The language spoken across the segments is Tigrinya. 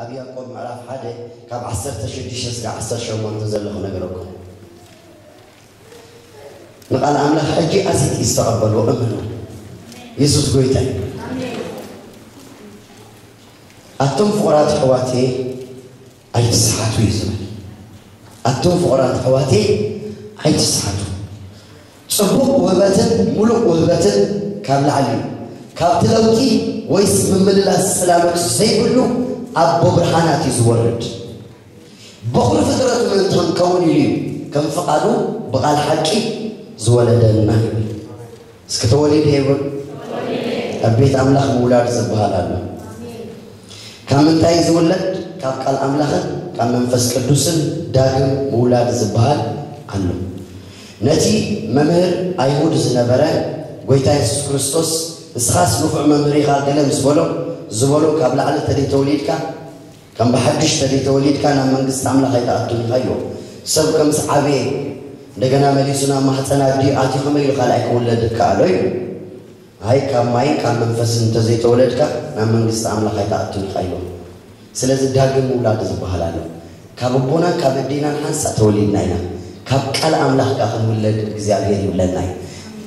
ኣብ ያዕቆብ ምዕራፍ ሓደ ካብ ዓሰርተ ሽዱሽተ እስከ ዓሰርተ ሸሞንተ ዘለኹ ነገረኩም። ንቓል ኣምላኽ ሕጂ ኣሲት ዝተቐበልዎ እመኑ። የሱስ ጎይታ እዩ። ኣቶም ፍቑራት ኣሕዋተየ ኣይትስሓቱ እዩ ዝብል። ኣቶም ፍቑራት ኣሕዋተየ ኣይትስሓቱ። ጽቡቕ ውህበትን ምሉእ ውህበትን ካብ ላዕሊ እዩ። ካብቲ ለውጢ ወይስ ምምልላስ ጽላሎት ዘይብሉ ኣቦ ብርሃናት እዩ ዝወርድ። በኹሪ ፍጥረቱ ምእንቲ ክንከውን ኢሉ እዩ ከም ፍቓዱ ብቓል ሓቂ ዝወለደና ይብል። እስኪ ተወሊደ ይብል። ኣብ ቤት ኣምላኽ ምውላድ ዝበሃል ኣሎ። ካብ ምንታይ ዝውለድ? ካብ ቃል ኣምላኽን ካብ መንፈስ ቅዱስን ዳግም ምውላድ ዝበሃል ኣሎ። ነቲ መምህር ኣይሁድ ዝነበረ ጎይታ የሱስ ክርስቶስ፣ "ንስኻስ ንፉዕ መምህር ኢኻ" ገለ ምስ በሎ፣ ዝበሎ ካብ ላዕሊ ተደይተወሊድካ ከም ብሓድሽ ተደይተወሊድካ ናብ መንግስቲ ኣምላኽ ኣይትኣቱን ኢኻ ኢልዎ። ሰብ ከምዚ ዓበየ እንደገና መሊሱ ናብ ማህፀን ኣዲኡ ኣትዩ ከመይ ኢሉ ካልኣይ ክውለድ ይከኣሎ እዩ? ኣይ ካብ ማይን ካብ መንፈስን እንተዘይተወለድካ ናብ መንግስቲ ኣምላኽ ኣይትኣቱን ኢኻ ኢልዎ። ስለዚ ዳግም ምውላድ ዝበሃል ኣሎ። ካብ ኣቦናን ካብ ኣዴናን ሓንሳእ ተወሊድና ኢና። ካብ ቃል ኣምላኽ ከኣ ክንውለድ እግዚኣብሔር ይብለና እዩ።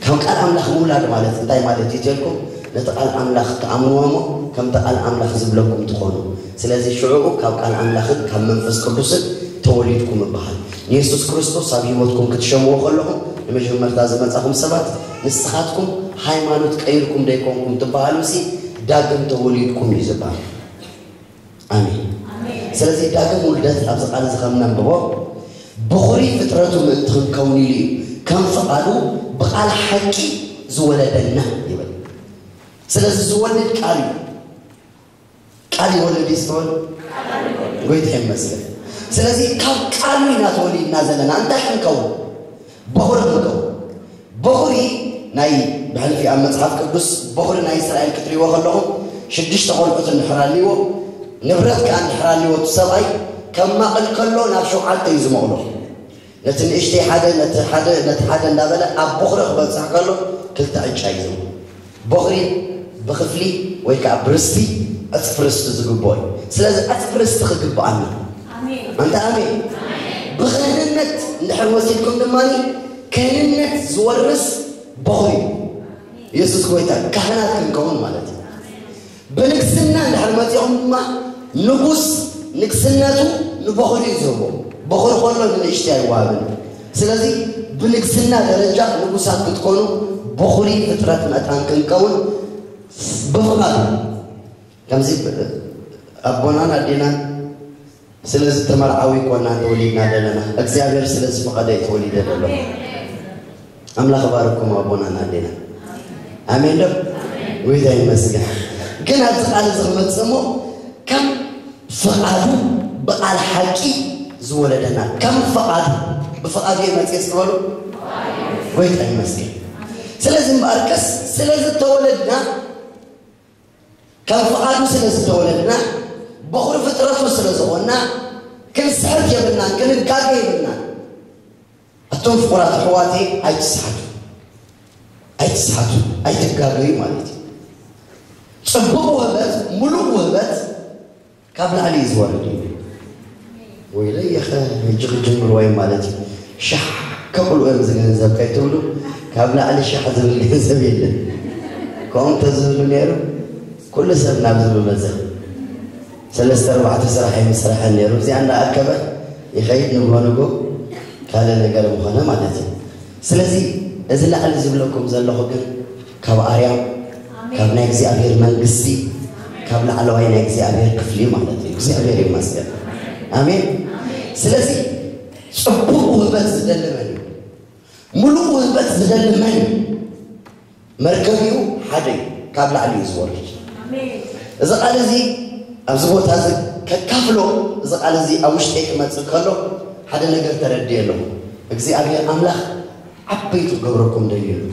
ካብ ቃል ኣምላኽ ምውላድ ማለት እንታይ ማለት እዩ ተልኩም? ነቲ ቃል ኣምላኽ ትኣምንዎ እሞ ከምቲ ቃል ኣምላኽ ዝብለኩም ትኾኑ። ስለዚ ሽዑኡ ካብ ቃል ኣምላኽን ካብ መንፈስ ቅዱስን ተወሊድኩም ይበሃል። ንየሱስ ክርስቶስ ኣብ ህይወትኩም ክትሸምዎ ከለኹም ንመጀመርታ ዝመጻኹም ሰባት ንስኻትኩም ሃይማኖት ቀይርኩም ደይኮንኩም ትበሃሉሲ ዳግም ተወሊድኩም እዩ ዝበሃል። ኣሜን። ስለዚ ዳግም ውልደት ኣብዚ ቃል እዚ ከም ነንብቦ ብኹሪ ፍጥረቱ ምእንቲ ክንከውን ኢሉ እዩ ከም ፍቓዱ ብቓል ሓቂ ዝወለደና ይብል። ስለዚ ዝወልድ ቃል እዩ። ቃል ይወልድ እዩ ስትበል ጎይታ ይመስገን። ስለዚ ካብ ቃሉ ኢና ተወሊድና ዘለና። እንታይ ክንከውን? በኹሪ ክንከውን። በኹሪ ናይ ብሕልፊ ኣብ መጽሓፍ ቅዱስ በኹሪ ናይ እስራኤል ክትሪእዎ ከለኹም ሽዱሽተ ቆልዑት እንድሕር ኣልዎ ንብረት ከኣ እንድሕር ኣልዎ እቲ ሰብኣይ ከማቕል ከሎ ናብ ሸውዓተ እዩ ዝመቕሎ። ነቲ ንእሽተይ ሓደ ነቲ ሓደ ነቲ ሓደ እንዳበለ ኣብ በኹሪ ክበጽሕ ከሎ ክልተ ዕጫ እዩ ዝህቡ። በኹሪ ብኽፍሊ ወይ ከዓ ብርስቲ ዕጽፊ ርስቲ ዝግብኦ እዩ። ስለዚ ዕጽፊ ርስቲ ክግብኣና ኣንታ ኣሜን። ብክህንነት እንድሕር ወሲድኩም ድማ ክህንነት ዝወርስ በኹሪ እዩ። የሱስ ጎይታ ካህናት ክንከውን ማለት እዩ። ብንግስና እንድሕር መፂኦም ድማ ንጉስ ንግስነቱ ንበኹሪ እዩ ዝህቦ። በኹሪ ከሎ ንንእሽተይ ኣይወሃብን። ስለዚ ብንግስና ደረጃ ንጉሳት ክትኮኑ በኹሪ ፍጥረት መታን ክንከውን ብፍቓዱ ከምዚ ኣቦናን ኣዴናን ስለ ዝተመርዓዊ ኮና ተወሊድና ዘለና እግዚኣብሔር ስለ ዝፈቐደ እዩ ተወሊደ ዘሎ። ኣምላኽ ባርኩም ኣቦናን ኣዴናን። ኣሜን ዶ? ጎይታ ይመስገን። ግን ኣብዚ ቃል እዚ ክመፅእ እሞ ከም ፍቓዱ ብቓል ሓቂ ዝወለደና ከም ፍቓዱ ብፍቓዱ የመፅእ ዝበሉ ጎይታ ይመስገን። ስለዚ እምበኣርከስ ስለ ዝተወለድና ካብ ፍቓዱ ስለ ዝተወለድና በኹሪ ፍጥረቱ ስለ ዝኾንና ክንስሕት የብልናን ክንጋገ የብልናን። ኣቶም ፍቑራት ኣሕዋተይ ኣይትስሓቱ ኣይትስሓቱ ኣይትጋገዩ ማለት እዩ። ፅቡቕ ውህበት ምሉእ ውህበት ካብ ላዕሊ እዩ ዝወርድ እዩ። ወይለይ የኸ ሕጂ ክጅምርዎ እዮም ማለት እዩ። ሻሕ ከቕልኡ እዮም ዝገንዘብ ከይትብሉ ካብ ላዕሊ ሻሕ ዝብል ገንዘብ የለን። ከምኡ እንተዝህሉ ነይሩ ኩሉ ሰብ ናብዚ ምመፀ። ሰለስተ ኣርባዕተ ስራሕ ኣይምስራሐን ነይሩ። እዚኣ እንዳኣከበ ይኸይድ ንጎ ንጎ ካልእ ነገር ምኾነ ማለት እዩ። ስለዚ እዚ ላዕሊ ዝብለኩም ዘለኹ ግን ካብ ኣርያም ካብ ናይ እግዚኣብሔር መንግስቲ ካብ ላዕለዋይ ናይ እግዚኣብሔር ክፍሊ ማለት እዩ። እግዚኣብሔር ይመስገን። ኣሜን። ስለዚ ፅቡቕ ውህበት ዝደሊ መን እዩ? ምሉእ ውህበት ዝደሊ መን እዩ? መርከቢኡ ሓደ እዩ፣ ካብ ላዕሊ እዩ ዝወርድ። እዚ ቃል እዚ ኣብዚ ቦታ እዚ ከካፍሎ እዚ ቃል እዚ ኣብ ውሽጠይ ክመፅእ ከሎ ሓደ ነገር ተረድየ ኣለኹ። እግዚኣብሔር ኣምላኽ ዓበይቲ ክገብረኩም ደልዩ ኣሎ።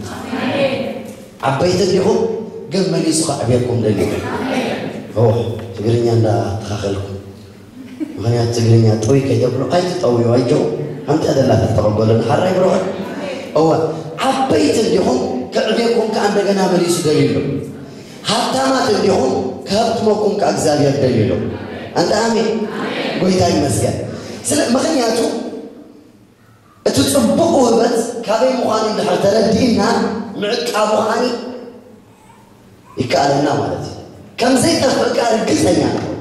ዓበይቲ እንዲኹም ግን መሊሱ ከዕብየኩም ደልዩ ኣሎ። እወ ትግርኛ እንዳተኻኸልኩም ምኽንያት ትግርኛ ጥውይ ከይተብሉ ኣይትጠውዩ ኣጆ ሓንቲ ደላ ተተቐበሉ ሓራይ ብሮኸ እወ ዓበይቲ እንዲኹም ክዕብየኩም ከዓ እንደገና መሊሱ ደልዩ ኣሎ። ሃብታማት እንዲኹም ክሃብትመኩም ከዓ እግዚኣብሔር ደልዩ ኣሎ። ኣንታ ኣሜን። ጎይታ ይመስገን። ስለ ምኽንያቱ እቲ ጽቡቕ ውህበት ካበይ ምዃኑ እንድሕር ተረዲእና ምዕቃቡ ኸዓኒ ይከኣለና ማለት እዩ። ከም ዘይጠፍእ ከኣ ርግጸኛ ንኹን።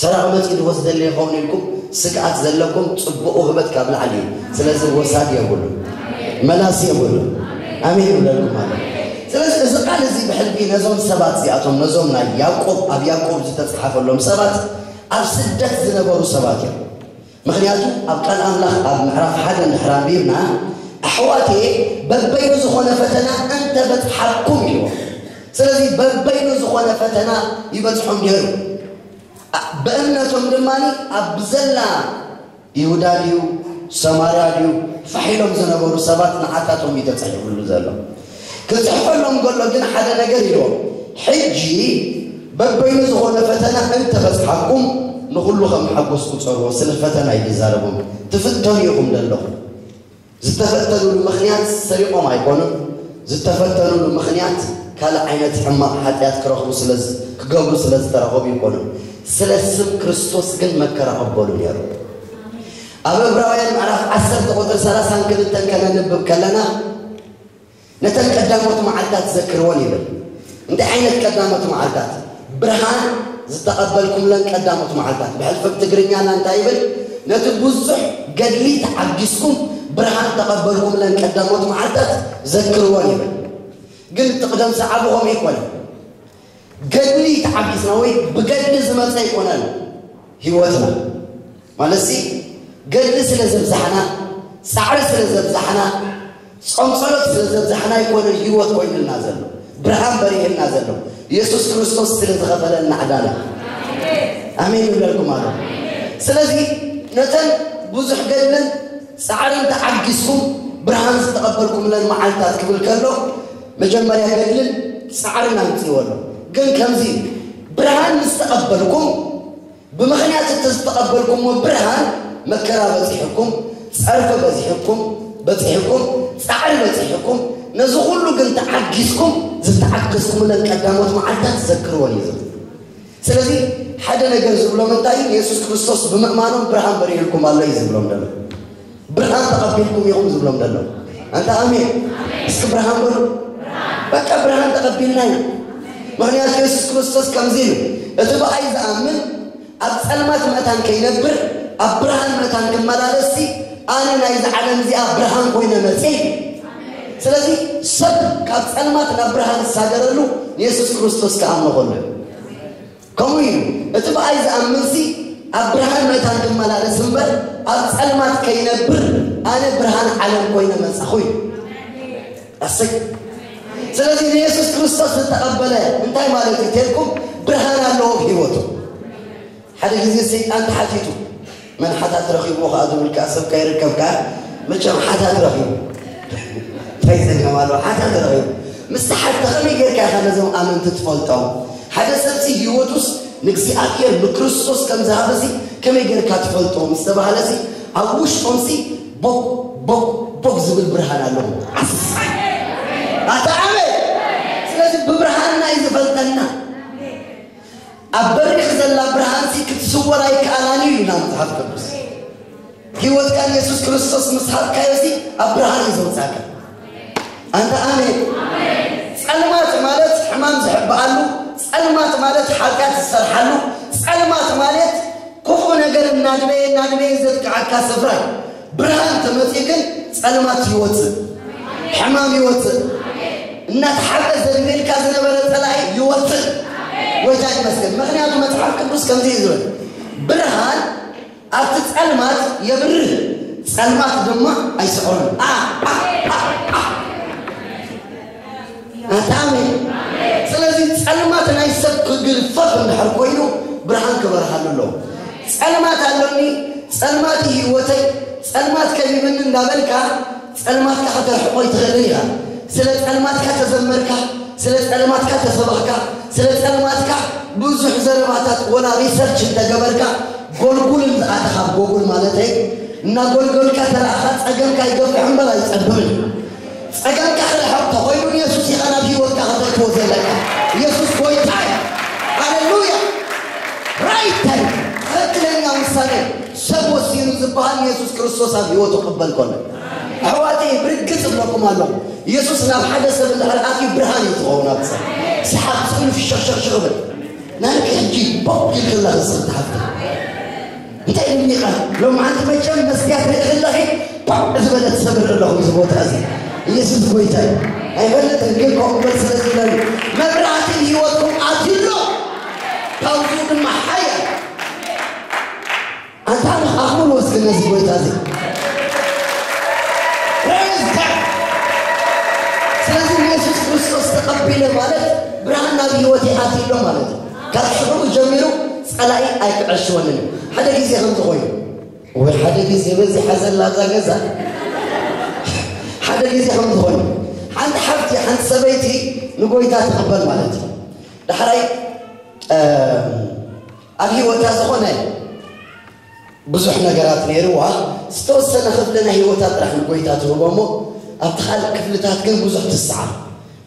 ሰራቒ መጺኡ ዝወስደኒ ይኸውን ኢልኩም ስግኣት ዘለኩም ጽቡቕ ውህበት ካብ ላዕሊ እዩ። ስለዚ ወሳድ የብሉ፣ መላሲ የብሉ። ኣሜን ይብለልኩም ኣሎ። ስለዚ እዚ ቃል እዚ ብሕልፊ ነዞም ሰባት እዚኣቶም፣ ነዞም ናይ ያዕቆብ፣ ኣብ ያዕቆብ ዝተጻሓፈሎም ሰባት ኣብ ስደት ዝነበሩ ሰባት እዮም። ምኽንያቱ ኣብ ቃል ኣምላኽ ኣብ ምዕራፍ ሓደ እንድሕር ኣንቢብና ኣሕዋቴ በበይኑ ዝኾነ ፈተና እንተ በጽሓኩም ኢልዎም። ስለዚ በበይኑ ዝኾነ ፈተና ይበጽሖም ነይሩ። ኣ- ብእምነቶም ድማ ኣብ ዘላ ይሁዳ ድዩ ሰማርያ ድዩ ፋሕ ኢሎም ዝነበሩ ሰባት ንዓታቶም እዩ ተጻሒፉሉ ዘሎ። ክጽሕፈሎም ከሎ ግን ሓደ ነገር ኢልዎም፣ ሕጂ በበይኑ ዝኾነ ፈተና እንተበጽሓኩም ንኹሉ ከም ሓጎስ ቁጸርዎ። ስለ ፈተና እዩ ዝዛረቦም። ትፍተኑ ኢኹም ዘለኹም። ዝተፈተኑሉ ምኽንያት ሰሪቖም ኣይኮኑን። ዝተፈተኑሉ ምኽንያት ካልእ ዓይነት ሕማቕ ሓጢኣት ክረኽቡ ስለ ዝ- ክገብሩ ስለ ዝተረኸቡ ኣይኮኑን። ስለ ስም ክርስቶስ ግን መከራ ቀበሉ ነይሩ። ኣብ ዕብራውያን ምዕራፍ ዓሰርተ ቁጥሪ ሰላሳን ክልተን ከነንብብ ከለና ነተን ቀዳሞት መዓልታት ዘክርወን ይብል። እንታይ ዓይነት ቀዳሞት መዓልታት? ብርሃን ዝተቐበልኩምለን ቀዳሞት መዓልታት። ብሕልፊ ብትግርኛና እንታይ ይብል? ነቲ ብዙሕ ገድሊ ተዓጊስኩም ብርሃን ተቐበልኩምለን ቀዳሞት መዓልታት ዘክርወን ይብል። ግን እቲ ቅደም ሰዓቡ ከምኡ ኣይኮነን። ገድሊ ተዓጊስና ወይ ብገድሊ ዝመጸ ኣይኮነን ህይወትና። ማለትሲ ገድሊ ስለ ዘብዛሕና፣ ጻዕሪ ስለ ዘብዛሕና፣ ጾም ጸሎት ስለ ዘብዛሕና ኣይኮነን ህይወት ኮይኑልና ዘሎ፣ ብርሃን በሪህልና ዘሎ፣ የሱስ ክርስቶስ ስለ ዝኸፈለልና ዕዳና። ኣሜን ይብለልኩም ኣሎ። ስለዚ ነተን ብዙሕ ገድልን ጻዕርን ተዓጊስኩም ብርሃን ዝተቐበልኩምለን መዓልታት ክብል ከሎ መጀመርያ ገድልን ጻዕርን ኣምጽእዎ ኣሎ። ግን ከምዚ ብርሃን ምስ ተቐበልኩም ብምኽንያት እቲ ዝተቐበልኩሞ ብርሃን መከራ በጺሕኩም፣ ጸርፊ በጺሕኩም፣ በጺሕኩም፣ ጻዕሪ በጺሕኩም፣ ነዚ ኩሉ ግን ተዓጊስኩም ዝተዓገስኩምለን ቀዳሞት መዓልታት ዘክርወን እዩ ዝብል። ስለዚ ሓደ ነገር ዝብሎም እንታይ እዩ? የሱስ ክርስቶስ ብምእማኖም ብርሃን በሪህልኩም ኣሎ እዩ ዝብሎም ዘሎ። ብርሃን ተቐቢልኩም ኢኹም ዝብሎም ዘሎ። ኣንታ ኣሜን። እስኪ ብርሃን በሉ። በቃ ብርሃን ተቐቢልና ኢና። ምኽንያቱ የሱስ ክርስቶስ ከምዚ ኢሉ፣ እቲ ብኣይ ዝኣምን ኣብ ጸልማት መታን ከይነብር ኣብ ብርሃን መታን ክመላለስሲ ኣነ ናይዚ ዓለም እዚኣ ብርሃን ኮይነ መጽእ። ስለዚ ሰብ ካብ ጸልማት ናብ ብርሃን ዝሳገረሉ ንየሱስ ክርስቶስ ክኣምኖ ከሎ እዩ። ከምኡ እዩ። እቲ ብኣይ ዝኣምንሲ ኣብ ብርሃን መታን ክመላለስ እምበር ኣብ ጸልማት ከይነብር ኣነ ብርሃን ዓለም ኮይነ መጻኹ እዩ። ኣሰይ። ስለዚ ንየሱስ ክርስቶስ ዝተቐበለ እንታይ ማለት እዩ ተልኩም? ብርሃን ኣለዎ ኣብ ህይወቱ። ሓደ ግዜ ሰይጣን ተሓቲቱ፣ መን ሓታት ረኺብዎ ከኣ ዝብል ከኣ ሰብ ከይርከብ ከኣ መቸም ሓታት ረኺቡ። እንታይ ጸገም ኣለዎ? ሓታት ረኺቡ። ምስ ተሓተ ከመይ ጌርካ ኢኻ ነዞም ኣመንቲ ትፈልጦም? ሓደ ሰብሲ ህይወቱስ ንእግዚኣብሔር ንክርስቶስ ከም ዝሃበሲ ከመይ ጌርካ ትፈልጦ ምስ ተባህለሲ ኣብ ውሽጦምሲ ቦግ ቦግ ቦግ ዝብል ብርሃን ኣለዎ። ኣሰይ! ኣታ ኣሜን! ስለዚ ብብርሃንና እዩ ዝፈልጠና። ኣብ በሪኽ ዘላ ብርሃንሲ ክትስወር ኣይከኣላን እዩ ኢሉና መጽሓፍ ቅዱስ። ህይወትካ ንየሱስ ክርስቶስ ምስ ሃብካዮሲ ኣብ ብርሃን እዩ ዘውጻካ። ኣንታ ኣሜን። ጸልማት ማለት ሕማም ዝሕብኣሉ፣ ጸልማት ማለት ሓጢኣት ዝሰርሓሉ፣ ጸልማት ማለት ክፉእ ነገር እናድበየ እናድበየ ዘጥቅዓካ ስፍራ እዩ። ብርሃን ተመጺኡ ግን ጸልማት ይወጽእ፣ ሕማም ይወጽእ፣ እናተሓበ ዘድብየልካ ዝነበረ ጸላኢ ይወጽእ። ጎይታ ይመስገን። ምኽንያቱ መጽሓፍ ቅዱስ ከምዚ እዩ ዝብል፣ ብርሃን ኣብቲ ጸልማት የብርህ፣ ጸልማት ድማ ኣይስዕሮን። ኣ፣ ኣ፣ ኣ፣ ኣ። ኣታ ኣሜን። ስለዚ ጸልማት ናይ ሰብ ክግፈፍ እንድሕር ኮይኑ ብርሃን ክበርሃሉ ኣለዎ። ጸልማት ኣሎኒ፣ ጸልማት እዩ ህይወተይ፣ ጸልማት ከቢብኒ እንዳበልካ ጸልማትካ ከተርሕቆ ኣይትኽእልን ኢኻ። ስለ ጸልማትካ ተዘመርካ፣ ስለ ጸልማትካ ተሰበኽካ፣ ስለ ጸልማትካ ብዙሕ ዘረባታት ወላ ሪሰርች እንተገበርካ፣ ጎልጉል እንተኣተኻ ኣብ ጎጉል ማለተይ፣ እናጎልጎልካ ተረኣኻ ጸገምካ ይገፍሕ እምበር ኣይጸብብን እዩ። ጸገምካ ክርሕቕ ተኾይኑ ንየሱስ ኢኻ ናብ ህይወትካ ከተእትዎ ዘለካ። የሱስ ጎይታ እዩ። ሃሌሉያ! ራይት ታይም። ሰብ ወሲኑ ዝበሃል ንየሱስ ክርስቶስ ኣብ ህይወቱ ክቕበል ከሎ። ኣሕዋተይ፣ ብርግጽ እብለኩም ኣለኹ፣ የሱስ ናብ ሓደ ሰብ እንድሕር ኣትዩ ብርሃን እዩ ዝኸውን። ኣብ ሰብ ሰሓብ ስእሉ ፍሸኽሸኽሸኽ ብል። ናልክ ሕጂ ቦቕ ኢልክላ ዝስኽቲ ሓፍቲ። እንታይ ኢልኒ ቃል? ሎምዓንቲ መቸም መስትያት ርኢ ከለኺ ፓዕ ዝበለት ሰብ ርኢ ኣለኹ። እዚ ቦታ እዚ ኢየሱስ ጎይታ እዩ። ኣይፈልጥን ግን ከምኡ በል ስለ ዝብለኒ፣ መብራህቲ ህይወትኩም ኣትዩ ኣሎ። ካብኡ ድማ ሓያል። ኣንታ ኣኽብር ወስድ ነዚ ጎይታ እዚ። Praise God። ስለዚ ንየሱስ ክርስቶስ ተቐቢለ ማለት ብርሃን ናብ ህይወት ይኣትሎ ማለት እዩ። ካብ ሽዑ ጀሚሩ ጸላኢ ኣይክዕሽወንን እዩ። ሓደ ግዜ ከምዚ ኮይኑ፣ ወይ ሓደ ግዜ በዚሓ ዘላ እዛ ገዛ፣ ሓደ ግዜ ከምዚ ኮይኑ፣ ሓንቲ ሓፍቲ፣ ሓንቲ ሰበይቲ ንጎይታ ትቕበል ማለት እዩ። ዳሕራይ ኣብ ህይወታ ዝኾነ ብዙሕ ነገራት ነይርዋ፣ ዝተወሰነ ክፍሊ ናይ ህይወታ ጥራሕ ንጎይታ ትህቦ እሞ ኣብቲ ካልእ ክፍልታት ግን ብዙሕ ትሰዓር።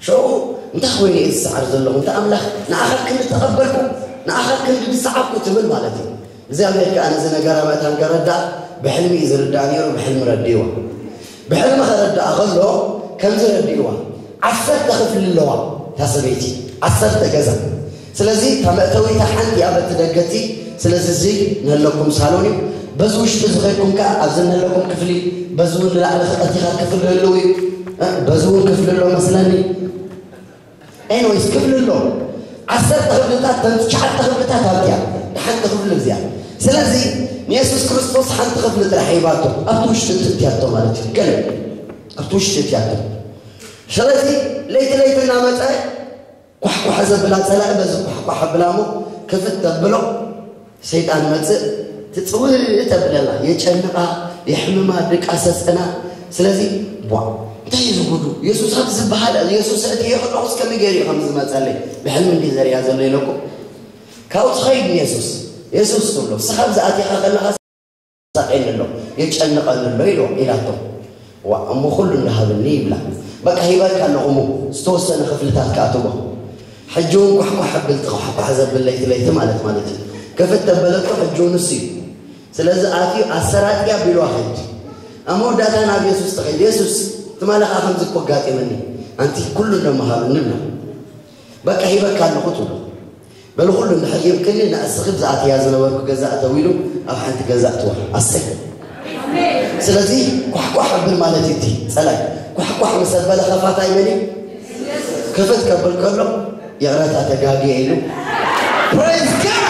ሽዑ እንታይ ኮይኑ እየ ዝሰዓር ዘለኹ? እንተ ኣምላኽ ንኣኻ ክንዲ ተቐበልኩ፣ ንኣኻ ክንዲ ዝሰዓብኩ ትብል ማለት እዩ። እግዚኣብሔር ከኣ ነዚ ነገር ኣመታን ከረዳእ ብሕልሚ እዩ ዝርዳእ ነይሩ፣ ብሕልሚ ረድእዋ። ብሕልሚ ከረዳእ ከሎ ከምዚ ረድእዋ፣ ዓሰርተ ክፍሊ ኣለዋ እታ ሰበይቲ፣ ዓሰርተ ገዛ። ስለዚ እታ መእተዊታ ሓንቲ እያ በቲ ደገቲ። ስለዚ እዚ ንህለኩም ሳሎን እዩ። በዚ ውሽጢ ዝኸድኩም ከኣ ኣብዚ ንህለኩም ክፍሊ፣ በዚ እውን ንላዕሊ ክቐቲኻ ክፍሊ ህልው እዩ። እ፣ በዚ እውን ክፍሊ ኣሎ መስለኒ። ኤኒዌይስ ክፍሊ ኣሎ። ዓሰርተ ክፍልታት፣ ተን ትሽዓተ ክፍልታት ኣብዚኣ፣ ሓንቲ ክፍሊ እዚኣ። ስለዚ ንየሱስ ክርስቶስ ሓንቲ ክፍሊ ጥራሕ ሂባቶ፣ ኣብቲ ውሽጢ ትእትያቶ ማለት እዩ። ገለ ኣብቲ ውሽጢ እትያቶ። ስለዚ ለይቲ ለይቲ እናመፀ ኳሕኳሕ ዘብላ ጸላኢ በዚ ኳሕኳሕ ኣብላ እሞ ክፍት ተብሎ ሰይጣን መጽእ ትጽውዕ ተብለላ፣ የጨንቓ፣ የሕምማ፣ ድቃሰ ጽና። ስለዚ ቧ፣ እንታይ እዩ ዝጉዱ? የሱስ ኣብ ዝበሃል፣ የሱስ እቲ የኽልኦስ ከመይ ገይሩ እዩ ከም ዝመጸለይ ብሕልሚ እንዲ ዘርያ ዘሎ ኢለኩም። ካብኡ ትኸይድ ንየሱስ፣ የሱስ ትብሎ፣ ንስኻ ኣብዚ ኣቲኻ ከለኻ ሳቀኒ ኣሎ፣ የጨንቐኒ ኣሎ ኢሎ፣ ኢላቶ። ዋ፣ እሞ ኩሉ እንዳሃብኒ ይብላ። በቃ ሂበካ ኣለኹ እሞ ዝተወሰነ ክፍልታት ከኣትዎ። ሕጂ እውን ኳሕኳሕ ኣብል፣ ተኳሕኳሕ ዘብል ለይቲ ለይቲ ማለት፣ ማለት እዩ። ክፍት ተበለቶ፣ ሕጂ እውን እሱ እዩ። ስለዚ ኣትዩ ኣሰራጥያ ቢልዋ ኸይድ። ኣብ መወዳእታ ናብ የሱስ ትኸይድ። የሱስ፣ ትማሊ ኸዓ ከምዚ እኮ ኣጋጢመኒ፣ ኣንቲ ኩሉ እንደመሃብኒ ብላ። በቃ ሂበካ ኣለኹ ትብሎ። በሉ ኩሉ እንድሕር ሂብክኒ፣ ንእስኺ ብዝኣትያ ዝነበርኩ ገዛ እተው ኢሉ ኣብ ሓንቲ ገዛ እትዋ። ኣሰይ። ስለዚ ኳሕኳሕ ኣብል ማለት እዩ እቲ ጸላይ። ኳሕኳሕ ምስ ኣበለ ከፋታይ መን እዩ? ክፍት ከብል ከሎ ይቕረታ ተጋግየ ኢሉ። Praise God!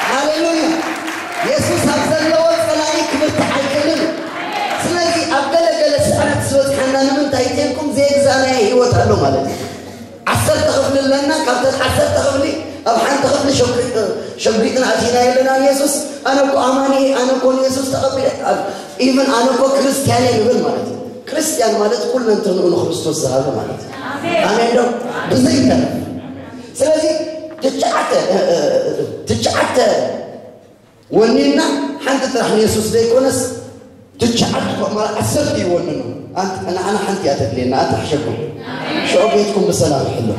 ሃሌሉያ! የሱስ ኣብ ዘለዎ ጸላኢ ክብርታዕ ኣይክእልን። ስለዚ ኣብ ገለ ገለ ስዕረት ዝበጽሓና ንምንታይ ኢልኩም ዘይግዛእናዮ ህይወት ኣሎ ማለት እዩ። ዓሰርተ ክፍሊ ኣለና፣ ካብተን ዓሰርተ ክፍሊ ኣብ ሓንቲ ክፍሊ ሸጉጥ-፣ ሸጉጥና ኣቲና የለና ንየሱስ። ኣነ እኮ ኣማኒ እየ፣ ኣነ እኮ ንየሱስ ተቐቢለ፣ ኣብ-፣ ኢቭን ኣነ እኮ ክርስትያን እየ ንብል ማለት እዩ። ክርስትያን ማለት ኩለንተንኡ ንክርስቶስ ዝሃበ ማለት እዩ። ኣሜን ዶ? ብዘይተረፍ። ስለዚ ትሽዓተ፣ እ፣ እ፣ ትሽዓተ ወኒና ሓንቲ ጥራሕ ንየሱስ ዘይኮነስ ትሽዓተ ኮ-፣ ማለት ዓሰርተ ይወንኑ። ኣንት-፣ ንዓና ሓንቲ እያ ተድልየና፣ ኣንታ ሕሸኩም። ሽዑ ቤትኩም ብሰላም ይሕሎ።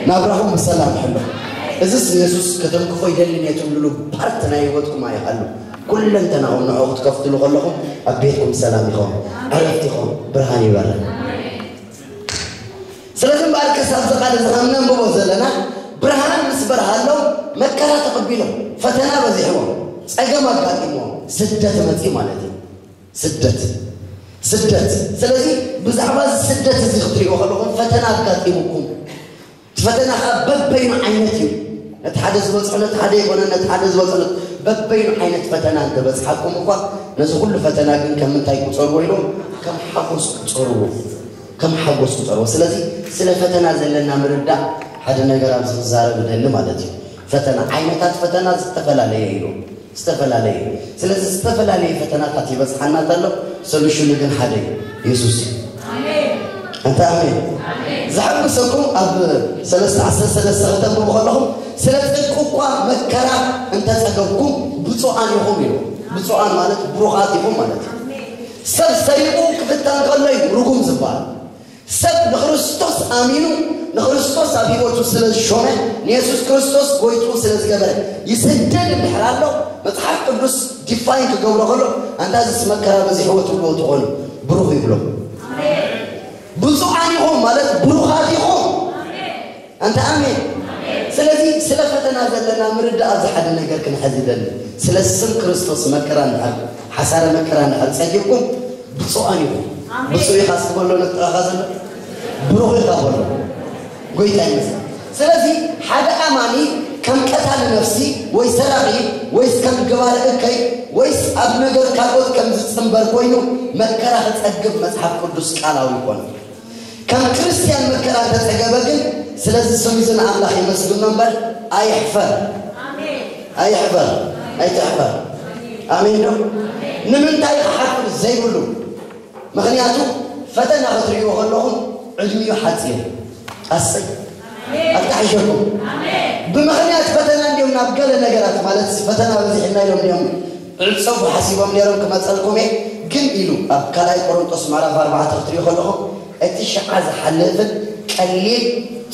ናብራኹም ብሰላም ይሕሎ። እዝስ ንየሱስ ከተምክፎ ይደሊ ነትብልሉ ፓርት ናይ ህይወትኩም ኣይሃሉ። ኩለንተናኹም ንዕኡ ክትከፍትሉ ከለኹም ኣብ ቤትኩም ሰላም ይኸውን፣ ዕረፍቲ ይኸውን፣ ብርሃን ይበርህ። ስለዚ እምበኣር ከሳብ እዚ ቃል እዚ ከም ነንብቦ ዘለና ብርሃን ምስ በርሃሎም መከራ ተቐቢሎም፣ ፈተና በዚሕዎም፣ ጸገም ኣጋጢምዎም፣ ስደት መጺኡ ማለት እዩ። ስደት፣ ስደት። ስለዚ ብዛዕባ እዚ ስደት እዚ ክትሪእዎ ከለኹም ፈተና ኣጋጢሙኩም፣ እቲ ፈተና ኸዓ በበይኑ ዓይነት እዩ። ነቲ ሓደ ዝበጽሖ ነቲ ሓደ ይኮነ፣ ነቲ ሓደ ዝበጽሖ ነቲ፣ በበይኑ ዓይነት ፈተና እንተበጽሓኩም እኳ፣ ነዚ ኩሉ ፈተና ግን ከም ምንታይ ቁጸርዎ ኢሎም? ከም ሓጎስ ቁጸርዎ። ከም ሓጎስ ቁጸርዎ። ስለዚ ስለ ፈተና ዘለና ምርዳእ ሓደ ነገር ኣብዚ ክዛረብ እደሊ ማለት እዩ። ፈተና፣ ዓይነታት ፈተና ዝተፈላለየ እዩ። ዝተፈላለየ እዩ። ስለዚ ዝተፈላለየ ፈተናታት ይበጽሓና እንተሎ፣ ሶሉሽኑ ግን ሓደ እዩ፣ የሱስ እዩ። ኣሜን። ኣንታ ኣሜን። ኣሜን። ዘሐጉሰኩም ኣብ ሰለስተ ዓሰርተ ሰለስተ ከተንብቡ ከለኹም፣ ስለ ጽድቁ እኳ መከራ እንተጸገብኩም ብፁዓን ኢኹም ኢሉ። ብፁዓን ማለት ብሩኻት ኢኹም ማለት እዩ። ኣሜን። ሰብ ሰሪቑ ክፍተን ከሎ እዩ ርጉም ዝበሃል። ሰብ ንክርስቶስ ኣሚኑ ንክርስቶስ ኣብ ህይወቱ ስለ ዝሾመ፣ ንየሱስ ክርስቶስ ጎይትኡ ስለ ዝገበረ፣ ይስደድ እንድሕር ኣሎ፣ መጽሓፍ ቅዱስ ዲፋይን ክገብሮ ከሎ፣ ኣንታ እዚስ መከራ በዚሕዎ ትብልዎ ትኾኑ፣ ብሩኽ ይብሎ። ብፁዓን ኢኹም ማለት ብሩኻት ኢኹም። ኣንታ ኣሜን። ስለዚ ስለ ፈተና ዘለና ምርዳእ ኣብዚ ሓደ ነገር ክንሕዝ ይደሊ። ስለ ስም ክርስቶስ መከራ እንድሕር፣ ሓሳረ መከራ እንድሕር ጸጊብኩም ብፁዓን ኢኹም። ብፁዕ ኢኻ እስኪ በሎ ነጥራኻ ዘሎ፣ ብሩኽ ኢኻ በሎ። ጎይታ ይመስገን። ስለዚ ሓደ ኣማኒ ከም ቀታሊ ነፍሲ ወይ ሰራቒ ወይስ ከም ገባሪ እከይ ወይስ ኣብ ነገር ካልኦት ከም ዝጽንበር ኮይኑ መከራ ክጸግብ መጽሓፍ ቅዱስ ቃላዊ ይኮነ። ከም ክርስቲያን መከራ እንተጸገበ ግን ስለዚ ስም እዚ ንኣምላኽ የመስግኖ እምበር ኣይሕፈር። ኣይሕፈር። ኣይትሕፈር። ኣሜን ዶ? ንምንታይ ክሓፍር ዘይብሉ? ምኽንያቱ ፈተና ክትርእይዎ ከለኹም ዕድሚኡ ሓጺር። ኣሰይ ኣታሒሸኩም። ብምኽንያት ፈተና እንዲዮም ናብ ገለ ነገራት ማለት ፈተና በዚሕና ኢሎም እንዲዮም ዕጸፉ ሓሲቦም ነይሮም ክመጸልኩም እየ። ግን ኢሉ ኣብ ካልኣይ ቆሮንጦስ ምዕራፍ ኣርባዕተ ክትርእዩ ከለኹም እቲ ሽዓ ዝሓልፍን ቀሊል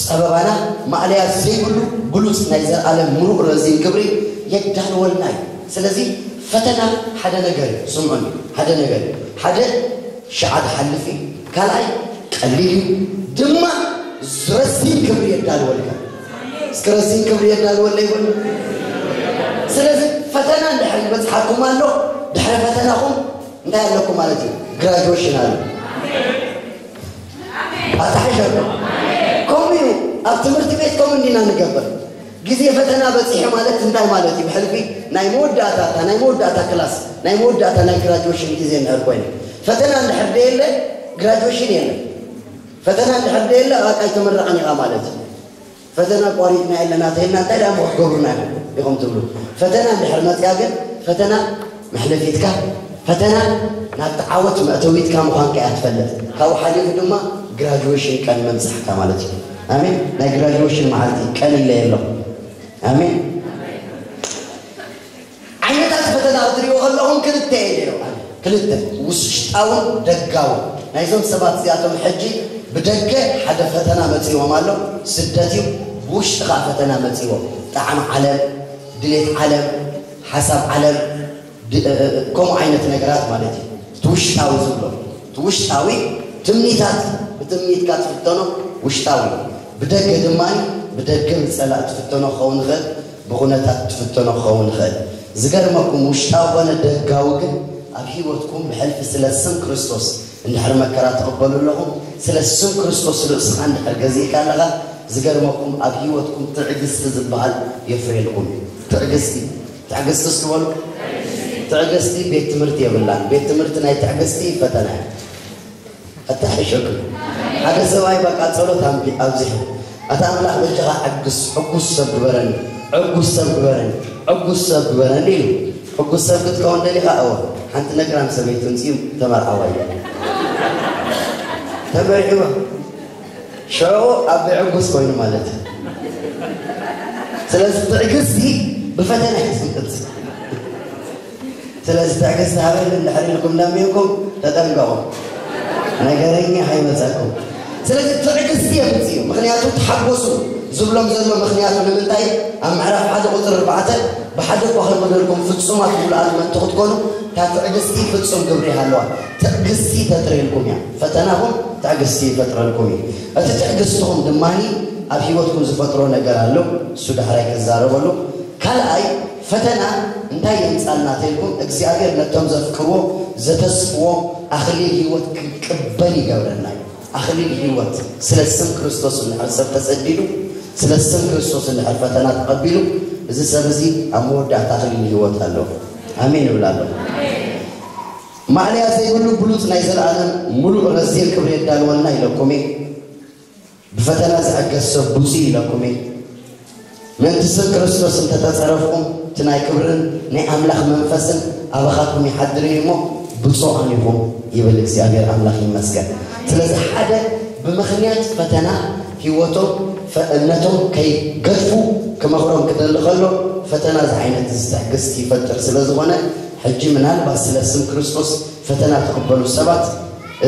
ጸበባና ማእለያ ዘይብሉ ብሉጽ ናይ ዘልኣለም ምሉእ ረዚን ክብሪ የዳልወልና እዩ። ስለዚ ፈተና ሓደ ነገር እዩ። ስምዑኒ፣ ሓደ ነገር እዩ። ሓደ ሽዓ ዝሓልፍ እዩ። ካልኣይ ቀሊል እዩ። ድማ ረዚን ክብሪ የዳልወልካ። እስኪ ረዚን ክብሪ የዳልወለይ በሉ። ስለዚ ፈተና እንድሕር ይበጽሓኩም ኣሎ፣ ድሕሪ ፈተናኹም እንታይ ኣለኩም ማለት እዩ? ግራጁዌሽን ኣሎ። ኣታሒሸኩም። ከምኡ እዩ። ኣብ ትምህርቲ ቤት ከምኡ እንዲና ንገብር። ግዜ ፈተና በጺሑ ማለት እንታይ ማለት እዩ? ብሕልፊ ናይ መወዳእታ፣ እታ ናይ መወዳእታ ክላስ፣ ናይ መወዳእታ ናይ ግራጁዌሽን ግዜ እንድሕር ኮይኑ፣ ፈተና እንድሕር ደየለ ግራጁዌሽን የለን። ፈተና እንድሕር ደየለ በቃ ኣይተመረቕን ኢኻ ማለት እዩ። ፈተና ኣቋሪጽና የለና ተይልና እንታይ ደኣ እሞ ክትገብሩና ኢኹም ትብሉ። ፈተና እንድሕር መጽያ ግን ፈተና መሕለፊትካ፣ ፈተና ናብቲ ዓወት መእተዊትካ ምዃንካ እያ ትፈልጥ። ካብኡ ሓሊፉ ድማ ግራጁዌሽን ቀን ምብጻሕካ ማለት እዩ። ኣሜን። ናይ ግራጁዌሽን መዓልቲ ቀን ኢለ የለኹ። ኣሜን። ዓይነታት ፈተና ክትሪእዎ ከለኹም ክልተ እየ ነይሩ። ክልተ፣ ውሽጣውን ደጋውን። ናይዞም ሰባት እዚኣቶም ሕጂ ብደገ ሓደ ፈተና መጺዎም ኣሎ፣ ስደት እዩ። ብውሽጢ ኸዓ ፈተና መጺዎም፣ ጣዕሚ ዓለም፣ ድሌት ዓለም፣ ሓሳብ ዓለም፣ ድ-፣ እ-፣ እ-፣ ከምኡ ዓይነት ነገራት ማለት እዩ። እቲ ውሽጣዊ ዝብሎ፣ እቲ ውሽጣዊ ትምኒታት፣ ብትምኒትካ ትፍተኖ ውሽጣዊ። ብደገ ድማ፣ ብደገ ብጸላእ ትፍተኖ ክኸውን ይኽእል፣ ብኹነታት ትፍተኖ ክኸውን ይኽእል። ዝገርመኩም፣ ውሽጣዊ ኮነ ደጋዊ ግን ኣብ ህይወትኩም ብሕልፊ ስለ ስም ክርስቶስ እንድሕር መከራ ትቕበሉ ኣለኹም፣ ስለ ስም ክርስቶስ ርእስኻ እንድሕር ገዚእካ ኣለኻ፣ ዝገርመኩም፣ ኣብ ህይወትኩም ትዕግስቲ ዝበሃል የፍርየልኩም። ትዕግስቲ፣ ትዕግስቲ እስኪ በሉ። ትዕግስቲ ቤት ትምህርቲ የብላን። ቤት ትምህርቲ ናይ ትዕግስቲ ፈተና እዩ። ኣታሒሸኩም። ሓደ ሰብኣይ በቃ ጸሎት ኣንቢ-፣ ኣብዚሑ፣ "ኣታ ኣምላኽ በጃኻ ዕግስ፣ ዕጉስ ሰብ ግበረኒ፣ ዕጉስ ሰብ ግበረኒ፣ ዕጉስ ሰብ ግበረኒ" ኢሉ። ዕጉስ ሰብ ክትከውን ደሊኻ? እወ። ሓንቲ ነግራም ሰበይቲ ምጽኡ ተመርዓዋ እዩ። ተመርዒዋ። ሽዑ ኣብ ዕጉስ ኮይኑ ማለት እዩ። ስለዚ ትዕግስቲ ብፈተና እዩ ዝመጽእ። ስለዚ ትዕግስቲ ሃበኒ እንድሕር ኢልኩም ለሚንኩም ተጠንቀቑ። ነገረኛ ከይመጸኩም። ስለዚ ትዕግስቲ የምጽእ እዩ። ምኽንያቱ ተሓጎሱ ዝብሎም ዘሎ ምኽንያቱ ንምንታይ? ኣብ ምዕራፍ ሓደ ቁጽሪ ኣርባዕተ "ብሓደ እኳ ከይጎደልኩም ፍጹማት ምሉኣት ምእንቲ ክትኮኑ እታ ትዕግስቲ ፍጹም ግብሪ ይሃልዋ። ትዕግስቲ ተጥርየልኩም እያ። ፈተናኹም ትዕግስቲ ይፈጥረልኩም እዩ። እቲ ትዕግስትኹም ድማ ኣብ ህይወትኩም ዝፈጥሮ ነገር ኣሎ፣ እሱ ዳሕራይ ክዛረበሉ። ካልኣይ ፈተና እንታይ የምጻልና ተልኩም? እግዚኣብሔር ነቶም ዘፍቅርዎ ዘተስፍዎ ኣኽሊል ህይወት ክንቅበል ይገብረና እዩ። ኣኽሊል ህይወት ስለ ስም ክርስቶስ እንድሕር ሰብ ተሰዲዱ፣ ስለ ስም ክርስቶስ እንድሕር ፈተና ተቐቢሉ፣ እዚ ሰብ እዚ ኣብ መወዳእታ ኣኽሊል ህይወት ኣለዎ። ኣሜን እብል ኣለኹ። ማእለያ ዘይብሉ ብሉጽ ናይ ዘለኣለም ሙሉእ ረዚን ክብሪ የዳልወልና ኢለኩም እየ። ብፈተና ዝዕገስ ሰብ ብፁዕ ኢለኩም እየ። ምእንቲ ስም ክርስቶስ እንተተጸረፍኩም፣ እቲ ናይ ክብርን ናይ ኣምላኽ መንፈስን ኣባኻትኩም ይሓድር እዩ እሞ፣ ብፁዓን ኢኹም ይብል እግዚኣብሔር ኣምላኽ ይመስገን። ስለዚ ሓደ ብምኽንያት ፈተና ህይወቶም ፈ-፣ እምነቶም ከይገድፉ ክመኽሮም ክደሊ ከሎ፣ ፈተና እዚ ዓይነት እዚ ትዕግስቲ ይፈጥር ስለ ዝኾነ፣ ሕጂ ምናልባት ስለ ስም ክርስቶስ ፈተና ትቕበሉ ሰባት፣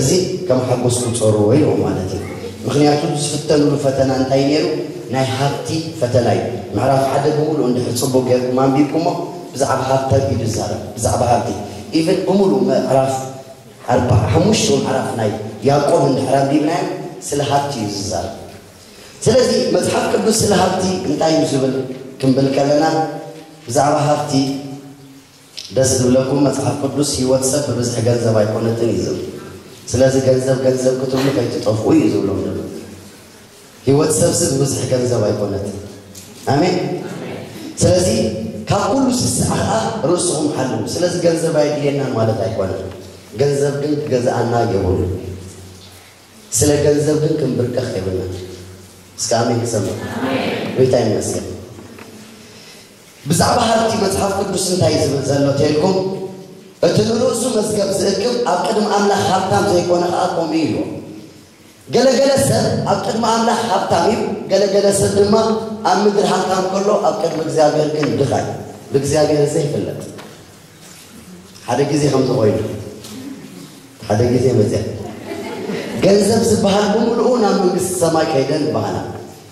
እዚ ከም ሓጎስ ቁጸርዎ ኢልዎ ማለት እዩ። ምኽንያቱ ዝፍተንሉ ፈተና እንታይ ነይሩ? ናይ ሃብቲ ፈተና እዩ። ምዕራፍ ሓደ ብምሉእ እንድሕር ጽቡቕ ጌርኩም ኣንቢብኩሞ፣ ብዛዕባ ሃብቲ እዩ ዝዛረብ፣ ብዛዕባ ሃብቲ። ኢቨን ብምሉእ ምዕራፍ ኣርባ ሓሙሽተ ምዕራፍ ናይ ያዕቆብ እንድሕር ኣንቢብናዮ፣ ስለ ሃብቲ እዩ ዝዛረብ። ስለዚ መጽሓፍ ቅዱስ ስለ ሃብቲ እንታይ እዩ ዝብል ክንብል ከለና፣ ብዛዕባ ሃብቲ ደስ ዝብለኩም፣ መጽሓፍ ቅዱስ ህይወት ሰብ ብብዝሒ ገንዘብ ኣይኮነትን እዩ ዝብል። ስለዚ ገንዘብ ገንዘብ ክትብሉ ከይትጠፍኡ እዩ ዝብሎም ዘሎ። ህይወት ሰብሲ ብብዝሒ ገንዘብ ኣይኮነትን። ኣሜን። ስለዚ ካብ ኩሉ ስስዓ ከዓ ርእስኹም ሓልዉ። ስለዚ ገንዘብ ኣየድልየናን ማለት ኣይኮነን። ገንዘብ ግን ክገዝኣና የብሉ። ስለ ገንዘብ ግን ክንብርቀኽ የብልና። እስከ ኣሜን ክሰምዕ። ጎይታ ይመስገን። ብዛዕባ ሃብቲ መጽሓፍ ቅዱስ እንታይ ዝብል ዘሎ ተልኩም? እቲ ንርእሱ መዝገብ ዝእክብ ኣብ ቅድሚ ኣምላኽ ሃብታም ዘይኮነ ከዓ ከምኡ እዩ። ገለገለ ሰብ ኣብ ቅድሚ ኣምላኽ ሃብታም እዩ፣ ገለገለ ሰብ ድማ ኣብ ምድሪ ሃብታም ከሎ ኣብ ቅድሚ እግዚኣብሔር ግን ድኻ እዩ። ብእግዚኣብሔር ዘይፍለጥ ሓደ ግዜ ከም ዝኾይኑ ሓደ ግዜ መፅያ ገንዘብ ዝበሃል ብምልኡ ናብ መንግስቲ ሰማይ ከይደን ይበሃላ።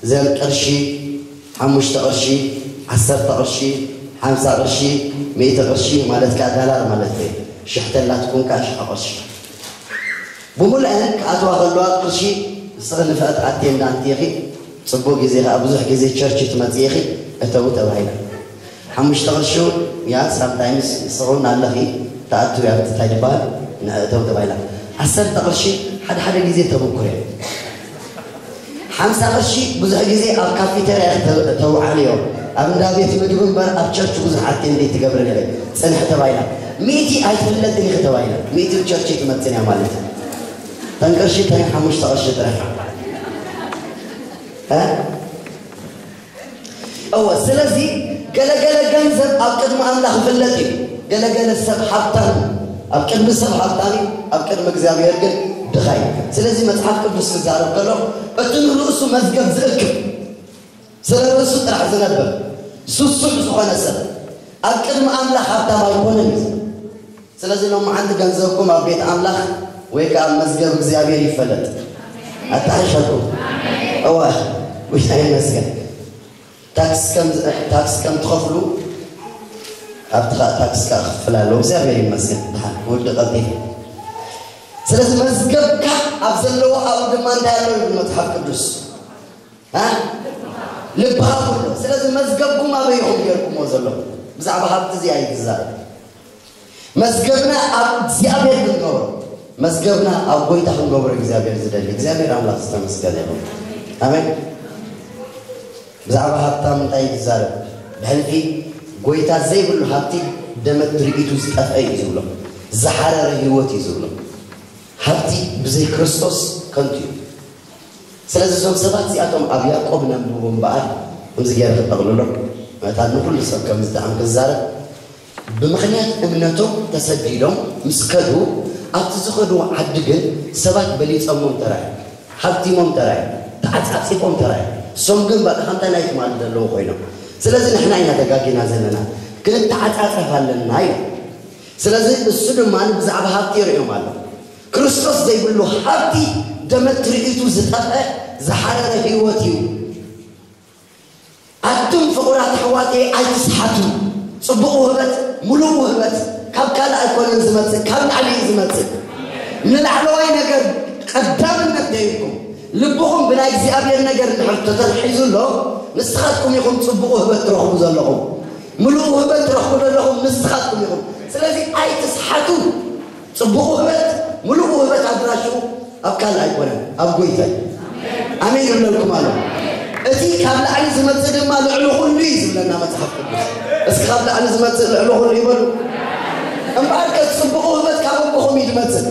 እዘን ቅርሺ፣ ሓሙሽተ ቅርሺ፣ ዓሰርተ ቅርሺ፣ ሓምሳ ቅርሺ፣ ሚእቲ ቅርሺ ማለት ከዓ ዳላር ማለት እዩ። ሽሕ ተላትኩም ከዓ ሽሕ ቅርሺ ብምልአን ክኣትዋ ከለዋ ቅርሺ ንስኺ ንፍዕቲ ኣቴንዳንት ኢኺ፣ ፅቡቅ ግዜ ከዓ ብዙሕ ግዜ ቸርች ትመፅእ ኢኺ፣ እተው ተባሂላ። ሓሙሽተ ቅርሺ እውን ያ ሳምታይምስ ንስኺ እውን ኣለኺ ትኣትዊ ኣብቲ እንታይ ዝበሃል ንእተው ተባሂላ። ዓሰርተ ቅርሺ ሓደ ሓደ ግዜ ተበኩር እያ። ሓምሳ ቅርሺ ብዙሕ ግዜ ኣብ ካፊተርያ ተውዓል እዮም። ኣብ እንዳ ቤት ምግቢ እምበር ኣብ ቸርች ብዙሕ ኣቴንዴት ትገብር ነረ ፅንሕ ተባሂላ። ሚእቲ ኣይትፍለጥን ኢኺ ተባሂላ። ሚእቲ ብ ቸርች ትመፅን እያ ማለት እዩ። ተን ቅርሺ ተን ሓሙሽተ ቅርሺ ጥራሕ እ? እወ ስለዚ ገለገለ ገንዘብ ኣብ ቅድሚ ኣምላኽ ይፍለጥ እዩ። ገለገለ ሰብ ሃብታም ኣብ ቅድሚ ሰብ ሃብታም እዩ፣ ኣብ ቅድሚ እግዚኣብሔር ግን ድኻ እዩ። ስለዚ መጽሓፍ ቅዱስ ዝዛረብ ከሎ እቲ ንርእሱ መዝገብ ዝእክብ ስለ ርእሱ ጥራሕ ዝነብር ስሱዕ ዝኾነ ሰብ ኣብ ቅድሚ ኣምላኽ ሃብታም ኣይኮነን እዩ። ስለዚ ሎማዓንቲ ገንዘብኩም ኣብ ቤት ኣምላኽ ወይ ከዓ ኣብ መዝገብ እግዚኣብሔር ይፈለጥ። ኣጣሒሸኩም እዋ ጉይታ ይመስገን። ታክስ ከም ታክስ ከም ትኸፍሉ ኣብቲ ከዓ ታክስ ከዓ ክፍል ኣለዎ። እግዚኣብሔር ይመስገን ድሓን ወዲ ቀልጢፍ። ስለዚ መዝገብካ ኣብ ዘለዎ ኣብኡ ድማ እንታይ ኣሎ ይብል መፅሓፍ ቅዱስ? ልብሃ ኩሎ። ስለዚ መዝገብኩም ኣበይ ኢኹም ገይርኩሞ ዘለኹም? ብዛዕባ ሃብቲ እዚኣ እዩ ዝዛረብ። መዝገብና ኣብ እግዚኣብሔር ክንገብሮ፣ መዝገብና ኣብ ጎይታ ክንገብሮ እግዚኣብሔር ዝደሊ። እግዚኣብሔር ኣምላኽ ዝተመስገነ ይኹን። ኣሜን። ብዛዕባ ሃብታም እንታይ እዩ ዝዛረብ? ብሕልፊ ጎይታ ዘይብሉ ሃብቲ ደመት ትርኢቱ ዝጠፍአ እዩ ዝብሎ። ዝሓረረ ህይወት እዩ ዝብሎ። ሃብቲ ብዘይ ክርስቶስ ከንቱ እዩ። ስለዚ እዞም ሰባት እዚኣቶም ኣብ ያዕቆብ ነንብቦ እምበኣር ከምዚ ገይረ ክጠቕልሎ መታን ንኩሉ ሰብ ከም ዝጠዓም ክዛረብ ብምኽንያት እምነቶም ተሰዲዶም ምስ ከዱ ኣብቲ ዝኸድዎ ዓዲ ግን ሰባት በሊፀሞም ተራእዩ ሃብቲሞም ተራእዩ ተዓፃፂፎም ተራእዩ እሶም ግን በቃ ከምታ ናይ ትማሊ ዘለዉ ኮይኖም ስለዚ ንሕና ኢና ተጋጊና ዘለና ክንተዓፃፀፍ ኣለና እዩ ስለዚ እሱ ድማ ብዛዕባ ሃብቲ ይርእዮም ኣሎ ክርስቶስ ዘይብሉ ሃብቲ ደመት ትርኢቱ ዝጠፍአ ዝሓረረ ህይወት እዩ። ኣቱም ፍቑራት ኣሕዋተይ ኣይትስሓቱ። ጽቡቕ ውህበት፣ ምሉእ ውህበት ካብ ካልእ ኣይኮነን ዝመጽእ፣ ካብ ላዕሊ እዩ ዝመጽእ። ንላዕለዋይ ነገር ቀዳምነት ሂብኩም ልብኹም ብናይ እግዚኣብሔር ነገር እንድሕር ተተትሒዙ ኣሎ፣ ንስኻትኩም ኢኹም ጽቡቕ ውህበት ትረኽቡ ዘለኹም። ምሉእ ውህበት ትረኽቡ ዘለኹም ንስኻትኩም ኢኹም። ስለዚ ኣይትስሓቱ። ጽቡቕ ውህበት፣ ምሉእ ውህበት ኣድራሽኡ ኣብ ካልእ ኣይኮነን፣ ኣብ ጎይታ እዩ። ኣሜን ይብለልኩም ኣሎ። እቲ ካብ ላዕሊ ዝመጽእ ድማ ልዕሊ ኩሉ እዩ ዝብለና መጽሓፍ ቅዱስ። እስኪ ካብ ላዕሊ ዝመጽእ ልዕሊ ኩሉ ይበሉ። እምበኣርከ ጽቡቕ ውህበት ካብ ኣቦኹም እዩ ዝመጽእ።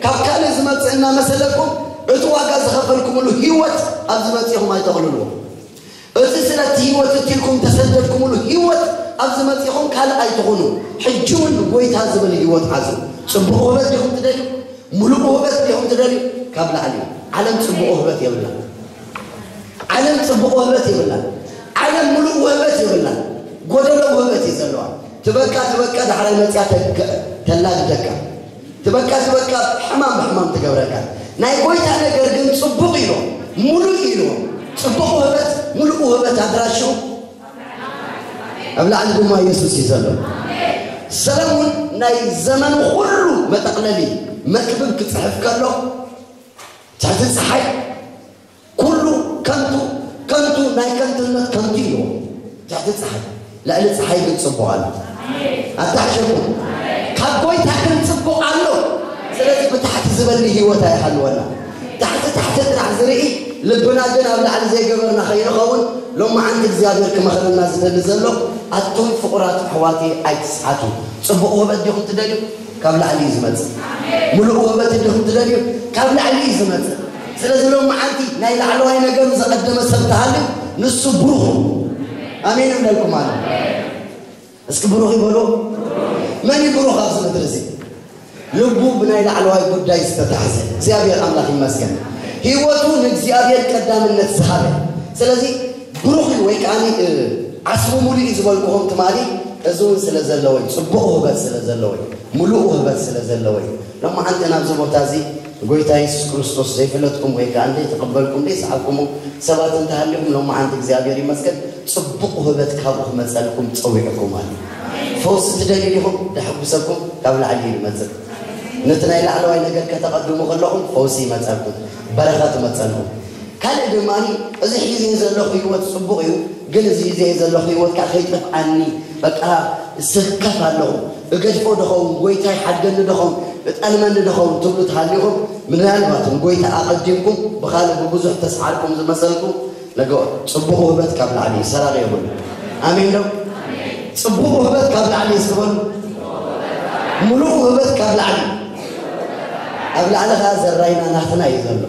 ካብ ካልእ ዝመጽእ እናመሰለኩም እቲ ዋጋ ዝኸፈልኩምሉ ህይወት ኣብ ዝመጽእኹም ኣይተቕልልዎ። እዚ ስለ እቲ ህይወት እትልኩም ተሰደድኩምሉ ህይወት ኣብዚ መጺኹም ካልእ ኣይትኹኑ። ሕጂ እውን ንጎይታ ዝብል ህይወት ሓዙ። ጽቡቕ ውህበት ዲኹም ትደልዩ? ምሉእ ውህበት ዲኹም ትደልዩ? ካብ ላዕሊ። ዓለም ጽቡቕ ውህበት የብላን። ዓለም ጽቡቕ ውህበት የብላን። ዓለም ምሉእ ውህበት የብላን። ጎደሎ ውህበት እዩ ዘለዋ። ትበካ ትበካ ዳሕራይ መጽያ ተላግደካ። ትበካ ትበካ ሕማም ብሕማም ትገብረካ። ናይ ጎይታ ነገር ግን ጽቡቕ ኢሎም፣ ምሉእ ኢሎም፣ ጽቡቕ ውህበት፣ ምሉእ ውህበት ኣድራሽኡ ኣብ ላዕሊ ድማ ኢየሱስ እዩ ዘሎ። ሰለሙን ናይ ዘመኑ ኩሉ መጠቕለሊ መክብብ ክጽሕፍ ከሎ፣ ትሕቲ ጸሓይ ኩሉ ከንቱ፣ ከንቱ፣ ናይ ከንቱነት ከንቱ እዩ። ትሕቲ ጸሓይ፣ ልዕሊ ጸሓይ ግን ጽቡቕ ኣሎ። ኣታሕሸኩም፣ ካብ ጎይታ ግን ጽቡቕ ኣሎ። ስለዚ ብታሕቲ ዝበሊ ህይወት ኣይሃልወና። ታሕቲ ታሕቲ ጥራሕ ዝርኢ፣ ልብና ግን ኣብ ላዕሊ ዘይገበርና ከይንኸውን፣ ሎማዓንቲ እግዚኣብሔር ክመኽረና ዝደሊ ዘሎ፣ ኣቱም ፍቑራት ኣሕዋተይ ኣይትስሓቱ። ጽቡቕ ውህበት ዲኹም ትደልዩ? ካብ ላዕሊ እዩ ዝመጽእ። ምሉእ ውህበት ዲኹም ትደልዩ? ካብ ላዕሊ እዩ ዝመጽእ። ስለዚ ሎማዓንቲ ናይ ላዕለዋይ ነገሩ ዘቐደመ ሰብ ተሃልዩ፣ ንሱ ብሩኽ እዩ። ኣሜን እብለልኩም ኣሎ። እስኪ ብሩኽ ይበሉ። መን እዩ ብሩኽ ኣብዚ ምድሪ እዚ? ልቡ ብናይ ላዕለዋይ ጉዳይ ዝተታሕዘ። እግዚኣብሔር ኣምላኽ ይመስገን። ህይወቱ ንእግዚኣብሔር ቀዳምነት ዝሃበ። ስለዚ ብሩኽ እዩ ወይ ከዓኒ፣ እ፣ ዓስቡ ሙሉእ እዩ ዝበልኩኹም ትማሊ፣ እዚ እውን ስለ ዘለዎ እዩ። ጽቡቕ ውህበት ስለ ዘለዎ እዩ። ምሉእ ውህበት ስለ ዘለዎ እዩ። ሎማዓንቲ ናብዚ ቦታ እዚ ጎይታ የሱስ ክርስቶስ ዘይፈለጥኩም ወይ ከኣ ዘይተቐበልኩም ዘይሰዓብኩሞ ሰባት እንተሃሊኹም፣ ሎማዓንቲ እግዚኣብሔር ይመስገን፣ ጽቡቕ ውህበት ካብኡ ክመጸልኩም ጸዊዕኩም ኣሎ። ፈውሲ ትደልዩ ዲኹም? ደሕጉሰኩም ካብ ላዕሊ እዩ ዝመጽእ። ነቲ ናይ ላዕለዋይ ነገር ከተቐድሙ ከለኹም ፈውሲ ይመጸልኩም፣ በረኸት ይመጸልኩም። ካልእ ድማ እዚ ሒዘ ዘለኹ ህይወት ጽቡቕ እዩ፣ ግን እዚ ሒዘ ዘለኹ ህይወት ከኣ ከይጠፍኣኒ በቃ ስከፍ ኣለኹ፣ እገድፎ ዶ ኸውን፣ ጎይታ ይሓድገኒ ዶ ኸውን፣ እጠልመኒ ዶ ኸውን ትብሉ ተሃሊኹም፣ ምናልባት ንጎይታ ኣቐዲምኩም ብኻልእ ብብዙሕ ተስዓርኩም ዝመሰልኩም፣ ነገ ጽቡቕ ውህበት ካብ ላዕሊ እዩ፣ ሰራቒ የብሉ። ኣሜን ዶ? ጽቡቕ ውህበት ካብ ላዕሊ እዩ ዝበሉ። ምሉእ ውህበት ካብ ላዕሊ። ኣብ ላዕሊ ኸኣ ዘራይና ናትና እዩ ዘሎ።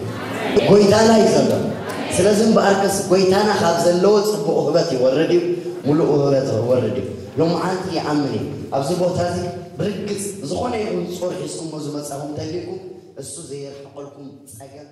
ጎይታና እዩ ዘሎ። ስለዚ እምበኣርከስ ጎይታና ካብ ዘለዎ ጽቡቕ ውህበት ይወርድ እዩ፣ ምሉእ ውህበት ይወርድ እዩ። ሎማዓንቲ ይኣምን እዩ። ኣብዚ ቦታ እዚ ብርግጽ ዝኾነ ይኹን ጾር ሒዝኩሞ ዝመጻኹም ተልይኩም፣ እሱ ዘየርሕቐልኩም ጸገም